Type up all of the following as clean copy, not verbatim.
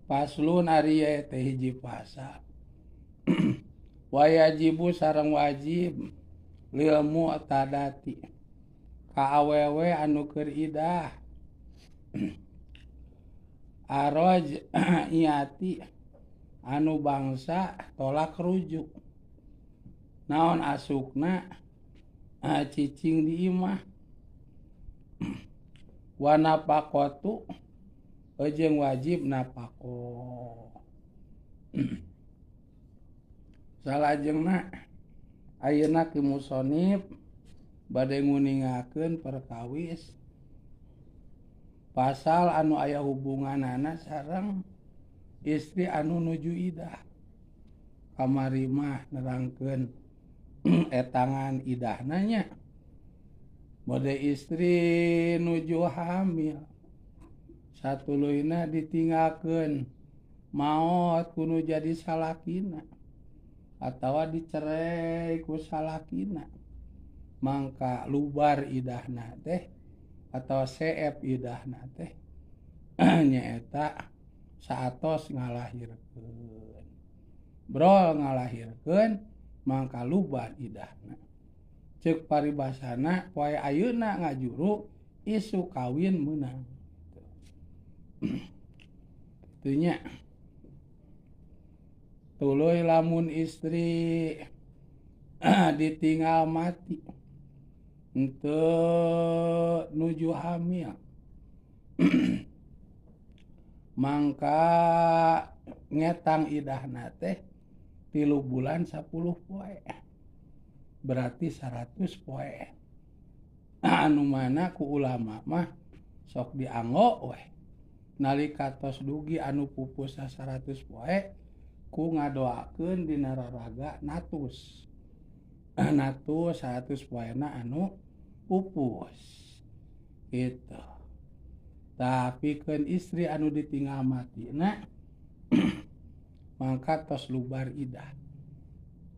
Faslun ari ieu teh hiji pasal. Wajibu sareng wajib lil mu'tadati ka awewe anu keur idah. Aroj iati anu bangsa tolak rujuk. Naon asukna cicing di imah. Wa nafaqatu jeung wajib nafaqah. Salajengna ayeuna ki musonib bade nguningakeun perkawis pasal anu aya hubunganana sareng istri anu nuju idah. Kamari mah nerangkeun etangan idahna nya. Bade istri nuju hamil satuluyna ditinggalkeun maot kudu jadi salakina atawa dicerai ku salakina, mangka lubar idahna teh atau seep idahna teh nyaeta saatos ngalahirkeun. Brol ngalahirkeun mangka lubar idahna. Ceuk paribasana poe ayeuna ngajuru isu kawin meunang. Itunya tuluy lamun istri ditinggal mati henteu nuju hamil mangka ngetang idahna teh 3 bulan 10 poe, berarti 100 poe. Anu mana ku ulama mah sok dianggo weh nalika tos dugi anu pupusna 100 poe ku ngadoakeun dina raraga natus. Natus 100 poena anu pupus gitu. Tapi keun istri anu ditinggal matina mangka tos lubar idah.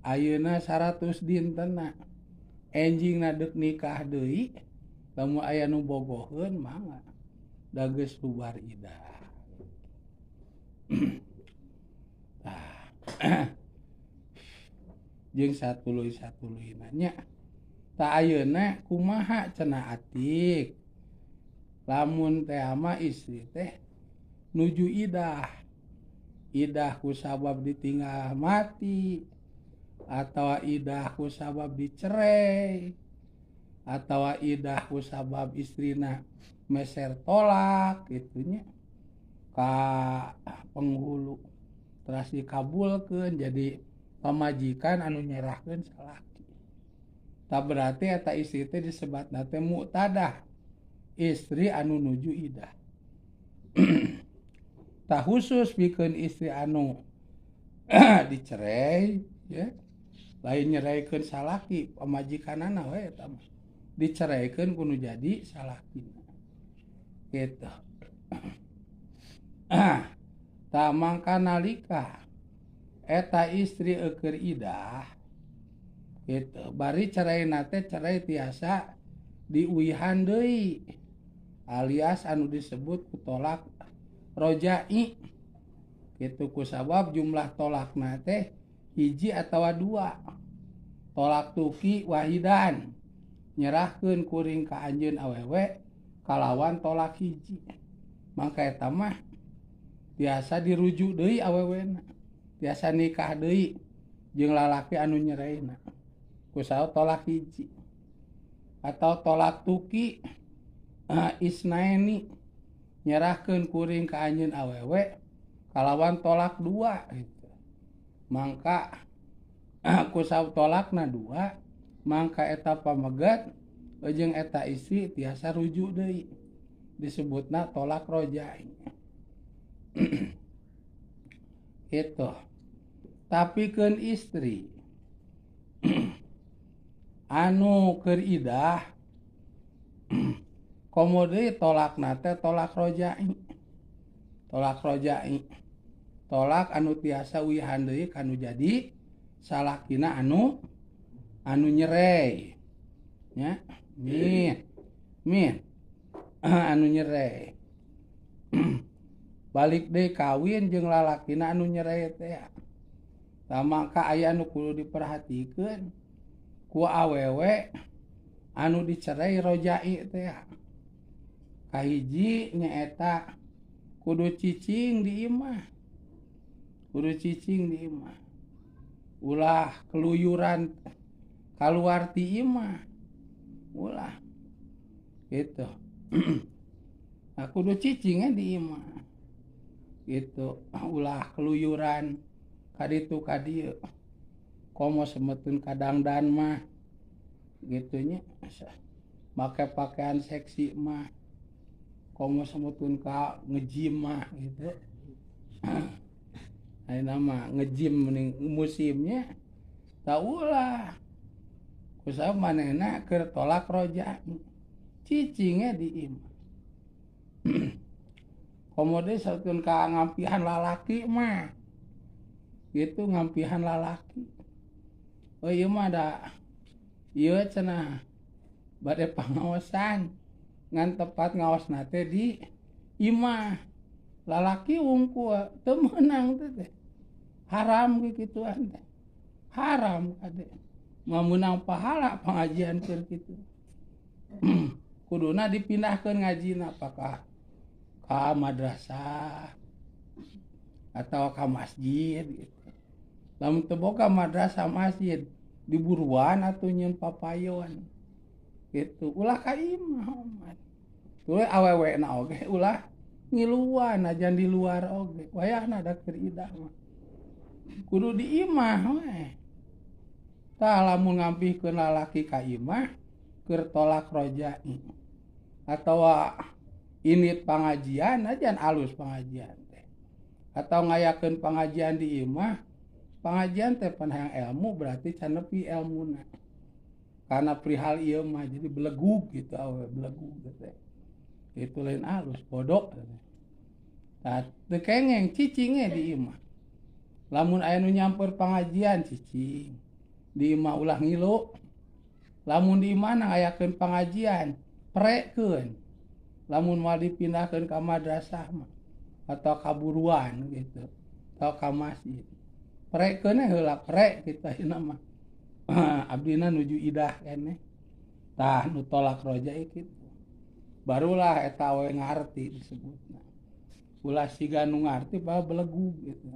Ayeuna 100 dintena enjingna deuk nikah deui, lamun aya nu bogoheun mangga da geus lubar idah. Tah jeung satuluy-satuluyna nya. Tah ayeuna kumaha cenah atik lamun teh mah istri teh nuju idah. Idah ku sabab ditinggal mati atawa idah ku sabab dicerai atawa idah ku sabab istrina meser tolak gitunya ka penghulu teras dikabulkeun jadi pamajikan anu nyerahkeun salaki. Tah berarti eta istri teh disebatna teh mu'tadah, istri anu nuju idah. Tah khusus pikeun istri anu dicerai ya, lain nyeraikeun salaki pamajikanana we eta mah diceraikeun kudu jadi salakina gitu. Tah mangka nalika eta istri eukeun idah gitu, bari ceraina teh cerai tiasa diuihan deui alias anu disebut ku tolak rojai gitu, ku sabab jumlah tolakna teh hiji atawa dua. Tolak tuki wahidan nyerahkeun kuring ka anjeun awewe kalawan tolak hiji, mangka eta mah tiasa dirujuk deui awewena, tiasa nikah deui jeung lalaki anu nyeraina ku sabab tolak hiji. Atau tolak tuki isnaini nyerahkeun kuring ka anjeun awewe kalawan tolak dua gitu, mangka ku sabab tolakna dua mangka eta pamegat jeung eta istri tiasa rujuk deui, disebutna tolak rojai gitu. Tapi keun istri anu keur idah komo deui tolakna teh tolak rojai. Tolak rojai tolak anu tiasa uihan deui kanu jadi salakina anu nyerei nya, min anu nyerei. Balik deui kawin jeung lalakina anu nyerai teh. Tah mangka aya nu kudu diperhatikeun ku awewe anu dicerai rojai teh. Kahiji nyaeta kudu cicing di imah. Kudu cicing di imah. Ulah keluyuran kaluar ti imah. Ulah. Gitu. Nah, kudu cicingnya di imah. Gitu. Ulah keluyuran kaditu kadieu. Komo semetun kadangdan mah gitu nya. Make pakaian seksi mah. Komo semetun ka ngejim mah gitu. Ayeuna mah ngejim mending musimnya tah ulah. Kusabab manehna keur tolak roja. Cicingnya di imah. Komo deui sautkeun ka ngampihan lalaki mah. Gitu ngampihan lalaki. Oh ieu mah da ieu cenah bade pangaosan ngan tepat ngaosna teh di imah. Lalaki wungkul teu meunang teh. Haram kikituan teh. Haram kade. Moal meunang pahala pengajian keur kitu. Kuduna dipindahkeun ngajina apakah ka madrasah atau ka masjid gitu. Lamun teu boga madrasah masjid diburuan atuh nyieun papayon gitu. Ulah ka imah omat. Tuluy awewena oge ulah ngiluan ajan di luar oge. Wayahna da keur idah mah. Kudu di imah we. Tah lamun ngampihkeun lalaki ka imah keur tolak rojai atawa init pangajian ajan alus pangajian teh. Atau ngayakeun pangajian di imah, pangajian teh pan hayang ilmu berarti can nepi elmuna. Karena perihal ieu mah jadi belegug gitu awe belegug teh. Itu lain alus bodoh. Tah teu kengeng cicinge di imah. Lamun aya nu nyamper pangajian cicing di imah ulah ngilu. Lamun di imah ngayakeun pangajian prekeun. Lamun moal dipindahkeun ka madrasah mah atau ka buruan gitu atau ka masjid. Prekeun heula prek kitu ayeuna mah. Abdina nuju idah keneh. Tah nu tolak roja kitu. Barulah eta we ngarti disebutna. Ulah siga nu ngarti bae belegug gitu.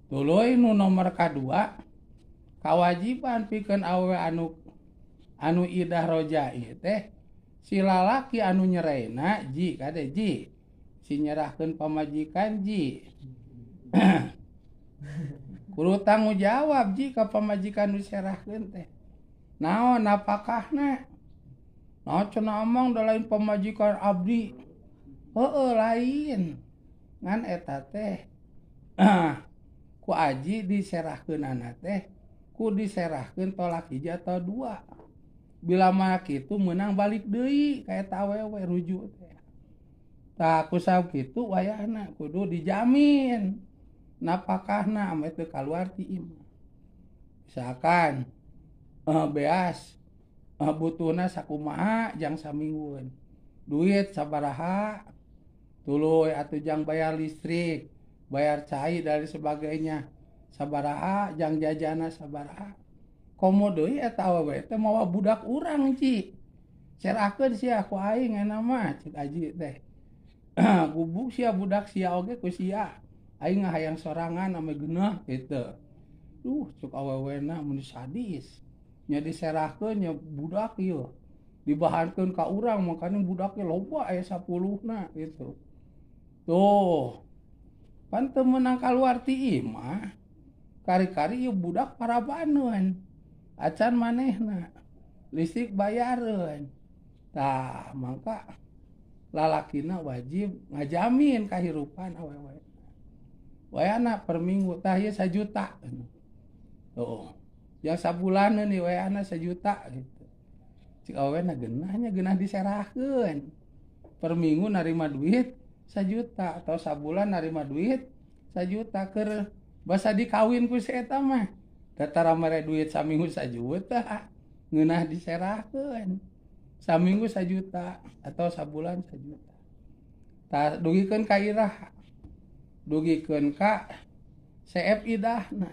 Tuluy nu nomor kadua kawajiban pikeun awewe anu idah rojai teh si lalaki anu nyeraina ji kade ji si nyerahkeun pamajikan ji. Kudu tanggung jawab ji ka pamajikan nu diserahkeun teh. Naon napakahna? Naon cenah amang da lain pamajikan abdi. Heueuh lain. Ngan eta teh ku aji diserahkeunana teh ku diserahkeun tolak hiji atau dua. Bila mana kitu meunang balik deui ka eta awewe rujuk teh. Tah kusabab kitu wayahna kudu dijamin napakahna ame teu kaluar ti imah. Misalkan beas butuhna sakumaha jang saminggueun. Duit sabaraha tuluy atuh jang bayar listrik, bayar cai dan sebagainya. Sabaraha jang jajana sabaraha. Komo deui eta awewe teh mawa budak urang ci. Serahkeun sia ku aing euna mah cik aji teh. Gubuk sia budak sia oge ku sia. Aing ngahayang sorangan ame geunah kitu. Duh cuk awewena mun sadis. Nya diserahkeun nya budak ieu. Dibahankeun ka urang makanya budaknya loba aya 10-na gitu. Tuh. Pan teu meunang kaluar ti imah. Kari-kari ieu budak parabaneun. Acan manehna listrik bayareun. Tah mangka lalakina wajib ngajamin kahirupan awewe. Wayana per minggu tah ieu 1 juta. Tuh. Yang sabulaneun ieu wayana 1 juta gitu. Cik awewena geunahnya geunah diserahkeun. Per minggu narima duit 1 juta atau sabulan narima duit 1 juta keur basa dikawin ku si eta mah. Datara mere duit saminggu 1 juta ngeunah diserahkeun. Saminggu 1 juta atau sabulan 1 juta. Tah dugikeun ka iraha, dugikeun ka CF idahna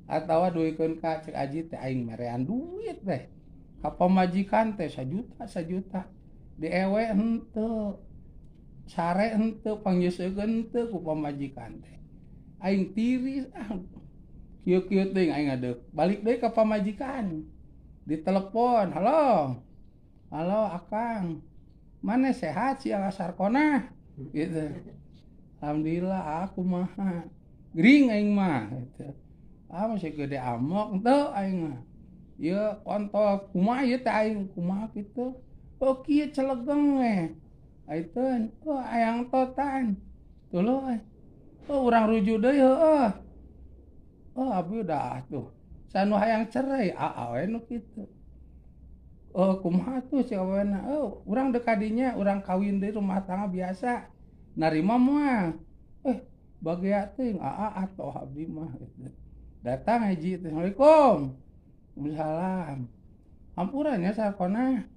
atawa dugikeun ka cek aji teh aing merean duit teh ka pamajikan teh sajuta sajuta diewe henteu sare henteu pangyeuseun henteu ku pamajikan teh aing tiris ah kieu-kieu teuing aing ngadeg balik deui ka pamajikan ditelepon halo halo akang mana sehat sia Sarkona gitu alhamdulillah aku mah gering aing mah gitu ah masih gede amok henteu aing mah ieu kontol kumaha ieu teh aing kumaha kitu oh kieu celegeng we aiteun oh ayang totan tuluy oh urang rujuk deui heueuh oh abi udah tuh sanu hayang cerai aa we nu kitu oh kumaha tuh si awena oh urang deuk kadinya urang kawin deui rumah tangga biasa narima moal bagea teuing aa atoh abdi mah gitu. Datang haji teh assalamualaikum waalaikumsalam hampura nya Sarkona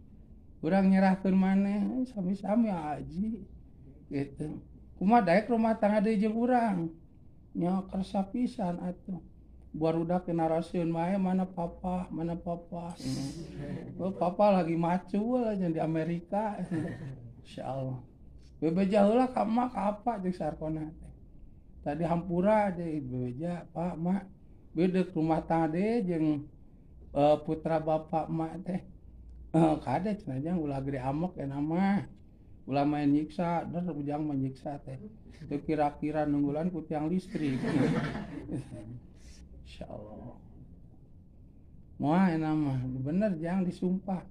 urang nyerahkeun maneh sami-sami haji gitu kumaha daek rumah tangga deui jeung urang nya kersa pisan atuh barudak narasieun wae mana papa oh papa lagi macul aja di Amerika insyaallah bebeja heula ka emak ka apa jeung Sarkona teh tadi hampura deui bebeja pak mak bedeuk rumah tangga deui jeung putra bapak mak teh kade cenah jang ulah gede amok eta mah ulah main nyiksa der ujang mah nyiksa teh teu kira-kira nunggulan ku tiang listrik insyaallah moal eta mah bener jang disumpah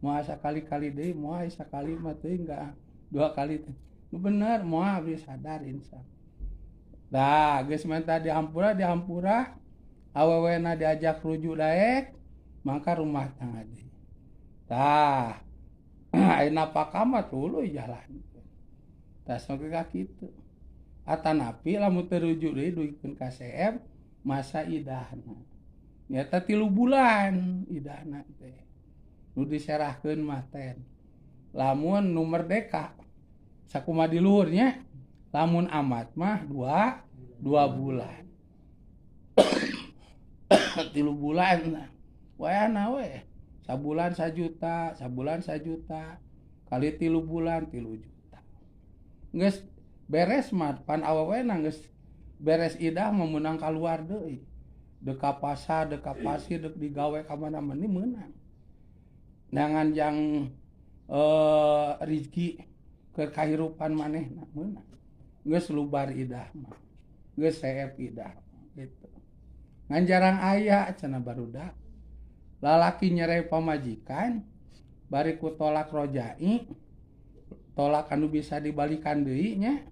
moal sakali-kali deui moal sakali mah teuing enggak dua kali teh bener moal abdi sadar insya tah geus menta dihampura awewena diajak rujuk daek mangka rumah tangga deui tah ayeuna napakah mah tuluy jalan tah sok ka kitu atanapi lamun teu rujuk deui dugikeun ka CM masa idahna nyata 3 bulan idahna teh nu diserahkeun mah teh lamun nu merdeka sakumaha di luhurnya lamun amat mah 2 bulan 3 bulan wayahna we sabulan 1 juta sabulan 1 juta kali 3 bulan 3 juta geus beres mah pan awewena geus beres idah mah meunang kaluar deui deuk ka pasar deuk ka pasir deuk digawe ka mana-mana meunang nangan jang rezeki keur kahirupan manehna meunang geus lubar idah mah geus seep idah gitu ngan jarang aya cenah barudak lalaki nyerai pamajikan bari ku tolak rojai tolak anu bisa dibalikan deui nya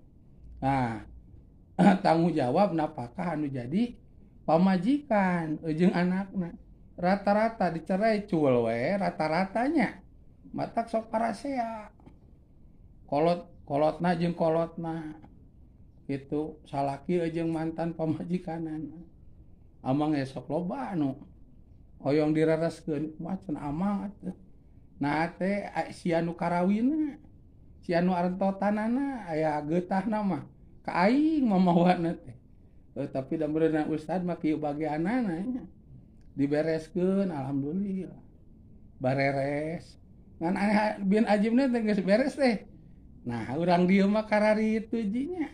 nah tanggung jawab napakah anu jadi pamajikan jeung anakna rata-rata dicerai cul we rata-ratanya matak sok parasea kolot kolotna jeung kolotna gitu salaki jeung mantan pamajikanana amang esok loba anu hoyong direreskeun kumaha cenah amang atuh nah teh si anu karawina si anu arentotanana aya geutahna mah ka aing mamawana teh tapi da meureunna ustad mah kieu bagianana nya dibereskeun alhamdulillah bareres ngan aneh bin ajibna teh geus beres teh nah urang dieu mah kararitu jinya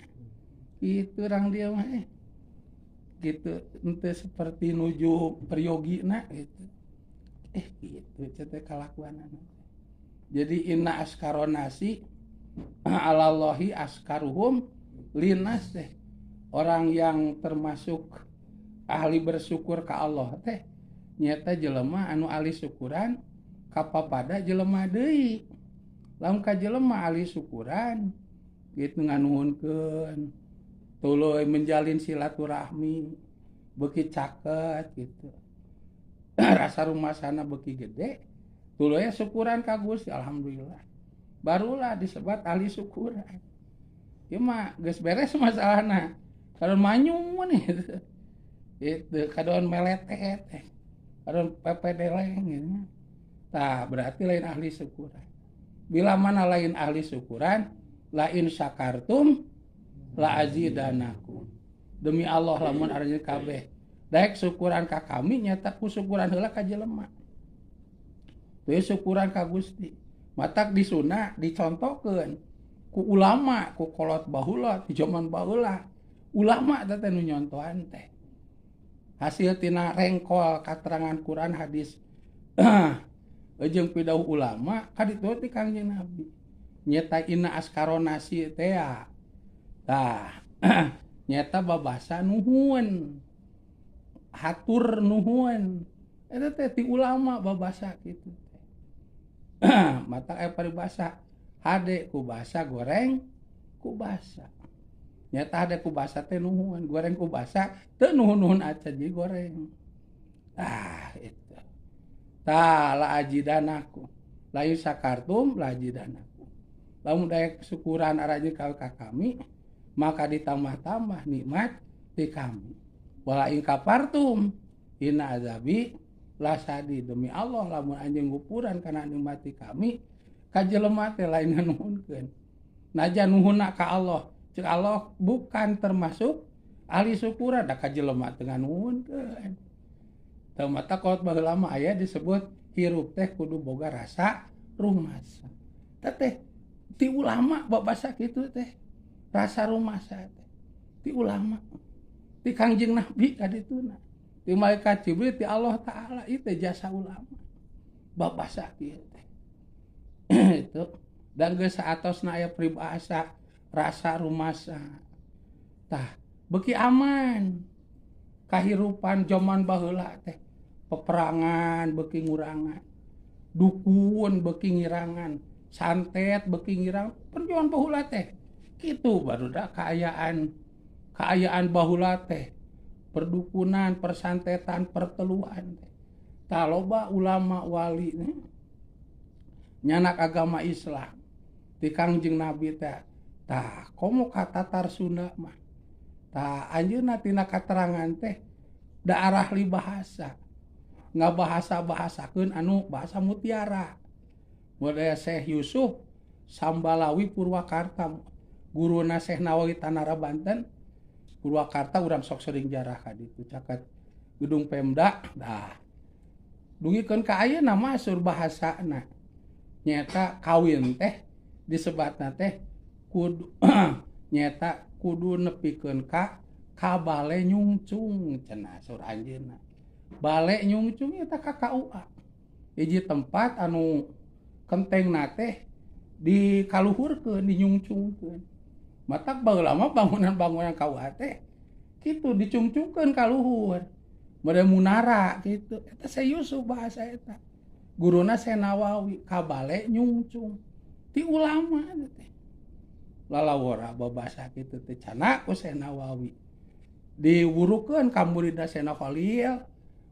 kitu urang dieu mah gitu ente seperti nuju priyogina gitu gitu teh kalakuanana jadi inna askaronasi alallahi askaruhum linas teh orang yang termasuk ahli bersyukur ka Allah teh nyata jelema anu ahli syukuran kapapada jelema deui lamun ka jelema ahli syukuran gitu nganuhunkeun tuluy menjalin silaturahmi beuki caket gitu rasa rumah sana beuki gede tuluy syukuran ka Gusti alhamdulillah barulah disebat ahli syukuran ieu mah geus beres masalahna kadon manyun gitu itu kadon meletet kadon pepedeleng gitu tah berarti lain ahli syukuran bila mana lain ahli syukuran La in syakartum la azidanakum. Demi Allah lamun aranjeun kabeh daek syukuran ka kami nyata ku syukuran heula ka jelema. Teu syukuran ka Gusti. Matak disuna dicontohkeun ku ulama, ku kolot baheula di zaman baheula. Ulama teh nu nyontohan teh. Hasil tina rengkol katerangan Quran hadis jeung pidauh ulama kaditu ti Kangjeng Nabi. Nyeta inna askaronasi teh tah nyeta babasa nuhun. Hatur nuhun. Eta teh ti ulama babasa kitu teh. Matak aya paribasa hade ku basa goreng ku basa. Nyata hade ku basa teh nuhun, goreng ku basa teu nuhun-nuhun acan jadi goreng. Tah itu. Tah la ajidanaku. La sakartum la ajidanaku. Lamun daek syukuran aranjeun ka kami, maka ditambah-tambah nikmat di kami. Wala in kafartum inna azabi lasadi. Demi Allah lamun anjeun ngupuran kana nikmat ti kami, ka jelema teh lain nganuhunkeun. Najan nuhunna ka Allah, cek Allah bukan termasuk ahli syukuran, da ka jelema teh nganuhunkeun. Teu mata kolot baheula mah aya disebut hirup teh kudu boga rasa rumasa. Teh teh ti ulama babasa kitu teh. Rasa rumasa teh ti ulama. Ti Kangjeng Nabi kadituna. Ti malaikat Jibril ti Allah Taala ieu teh jasa ulama. Babasa kieu teh. Itu dan geus saatosna aya peribahasa rasa rumasa. Tah, beuki aman. Kahirupan jaman baheula teh peperangan beuki ngurangan, dukun beuki ngirangan, santet beuki ngirang, perjuangan baheula teh kitu barudak kaayaan baheula teh perdukunan, persantetan, perteluan teh. Tah loba ulama wali nyanak agama Islam ti Kangjeng Nabi teh. Tah komo ka Tatar Sunda mah. Tah anjeunna tina katerangan teh daerah li bahasa ngabahasa-bahasakeun anu bahasa mutiara. Model Syekh Yusuf Sambalawi Purwakarta, guruna Syekh Nawawi Tanara Banten Purwakarta, urang sok sering jarah ka ditu caket gedung Pemda. Tah dugikeun ka ayeuna masur bahasana nyata kawin teh disebatna teh kudu nyata kudu nepikeun ka kabale nyungcung cenah saur anjeunna. Bale nyungcung eta ka KUA. Hiji tempat anu kentengna teh dikaluhurkeun, dinyungcungkeun. Matak baheula mah bangunan-bangunan KUA teh kitu dicungcungkeun ka luhur. Model munara kitu. Eta Syekh Yusuf bahasa eta. Guruna Syekh Nawawi kabale nyungcung ti ulama teh. Lalawora babasa kitu teh cana ku Syekh Nawawi. Diwurukeun ka muridna Syekh Khalil,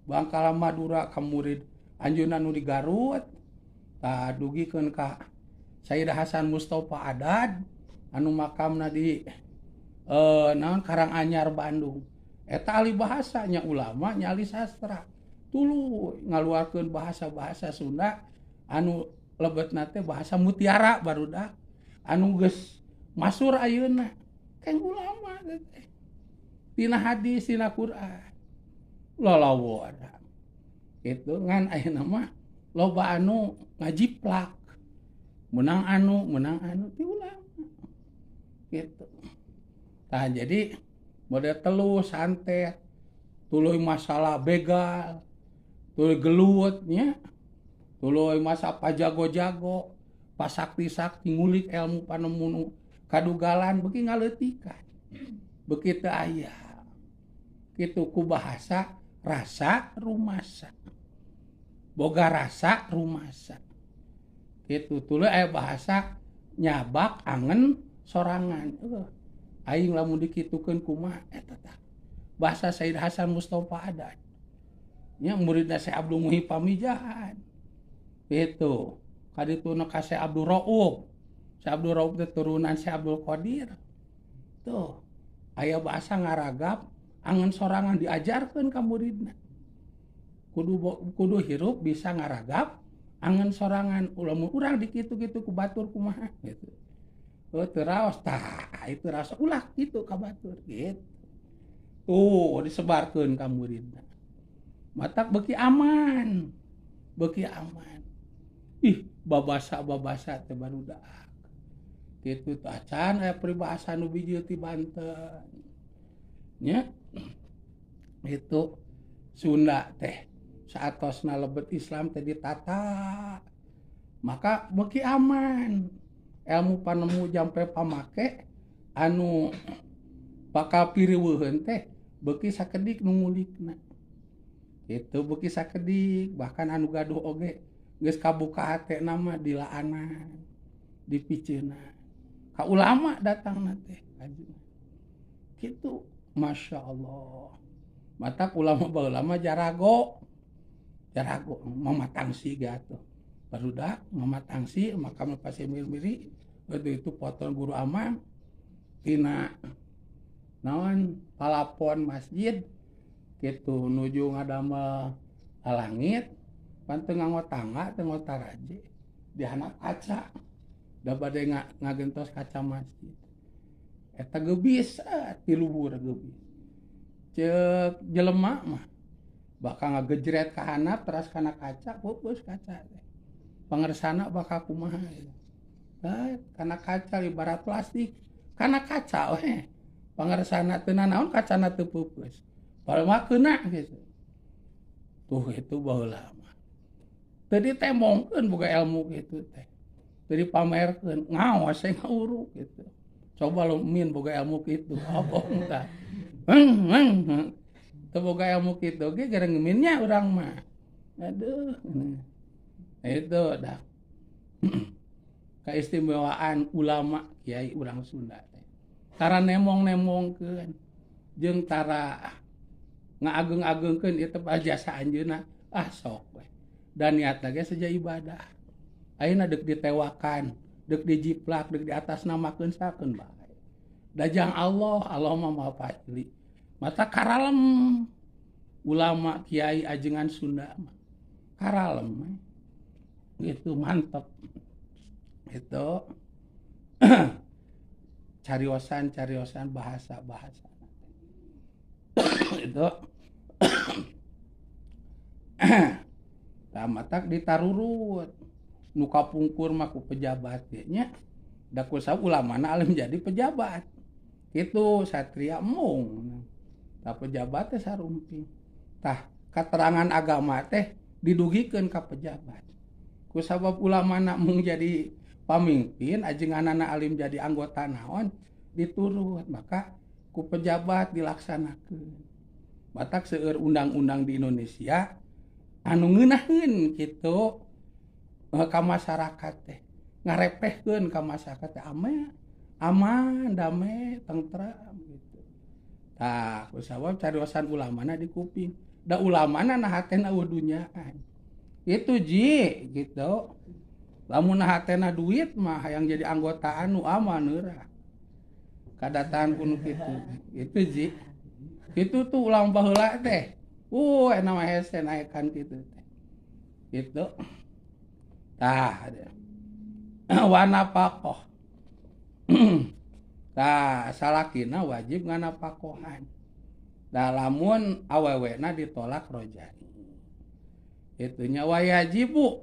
Bangkala Madura ka murid anjeunna nu di Garut. Tah dugikeun ka Sayyid Hasan Mustafa Adad anu makamna di naon Karanganyar Bandung. Eta ahli bahasa nya ulama nya ahli sastra. Tuluy ngaluarkeun bahasa-bahasa Sunda anu lebetna teh bahasa mutiara barudak anu geus masur ayeuna keng ulama teh. Tina hadis tina Quran. Lalawara. Kitu ngan ayeuna mah loba anu ngajiplak. Menang anu ti ulama. Gitu. Tah jadi model teluh santet, tuluy masalah begal, tuluy gelut nya, tuluy masa pajago-jago, pasakti-sakti ngulik ilmu panemu kadugalan beuki ngaleutikan. Beuki teu aya. Kitu ku bahasa rasa rumasa. Boga rasa rumasa. Kitu tuluy aya bahasa nyabak angen sorangan. Aing lamun dikitukeun kumaha eta tah. Bahasa Sayyid Hasan Mustafa Adad. Nya muridna Syekh Abdul Muhyi Pamijahan. Gitu. Kadituna ka Syekh Abdul Rauf. Syekh Abdul Rauf teh turunan Syekh Abdul Qadir. Tuh. Aya bahasa ngaragap angen sorangan diajarkeun ka muridna. Kudu hirup bisa ngaragap angen sorangan. Lamun urang dikitu-kitu ku batur kumaha gitu. Oh teu raos tah itu raos ulah kitu ka batur gitu. Tuh disebarkeun ka muridna. Matak beuki aman. Beuki aman. Ih babasa-babasa teh barudak. Kitu teh acan aya peribahasa nu bijil ti Banten. Nya. Itu Sunda teh saatosna lebet Islam teh ditata. Maka beuki aman. Ilmu panemu jampe pamake anu bakal piriweuheun teh beuki sakedik nu ngulikna. Itu beuki sakedik bahkan anu gaduh oge geus kabuka hatena mah dilaanan, dipiceuna. Ka ulama datangna teh kitu Masya Allah. Matak ulama baheula mah jarago. Jarago mamatangsi ge atuh. Barudak mamatangsi makam pasti miri-miri waktu itu potong guru amang tina naon palapon masjid kitu nuju ngadamel langit pan teu nganggo tangga teu nganggo taraje di handap kaca da bade ngagentos kaca masjid eta geubis ti luhur geubis ceuk jelema mah bakal ngagejret ka handap teras kana kaca peupeus kaca teh pangersana bakal kumaha kana kaca ibarat plastik kana kaca we pangersana teu nanaon kacana teu peupeus padahal mah keuna gitu tuh itu baheula mah teu ditembongkeun boga ilmu kitu teh teu dipamerkeun ngaos we ngauruk gitu coba lu min boga ilmu kitu obong tah teu boga ilmu kitu ge gara ngeminnya urang mah aduh. Itu dah keistimewaan ulama kiai urang Sunda teh. Tara nemong-nemongkeun jeung tara ngaageng-agengkeun ieu teh jasa anjeunna ah sok we. Dan niatna ge seja ibadah. Ayeuna deuk ditewakan, deuk dijiplak, deuk diatasnamakeun sakeun bae. Dajang Allah, Allah mah Maha Pahili. Mata karalem ulama kiai ajengan Sunda mah. Karalem itu mantep itu cariosan bahasa itu tamatak ditarurut nu kapungkur mah ku pejabat nya da ku ulamana alim jadi pejabat kitu satria mung tah pejabat teh sarumping tah katerangan agama teh didugikeun ka pejabat ku sabab ulamana mung jadi pamimpin ajenganana alim jadi anggota naon diturut maka ku pejabat dilaksanakeun batak seueur undang-undang di Indonesia anu ngeunaheun kitu ka masyarakat teh ngarepehkeun ka masyarakat teh aman damai tentram gitu tah ku sabab cariosan ulamana di kuping da ulamana na hatena eueuh dunyaan itu ji gitu lamun hatena duit mah yang jadi anggota anu aman heurah kadatangan kuno kitu itu ji itu tuh ulang baheula teh enak mah hese naekan kitu teh gitu tah wanapakoh tah salakina wajib nganapakohan da lamun awewena ditolak rojai itunya wayajibu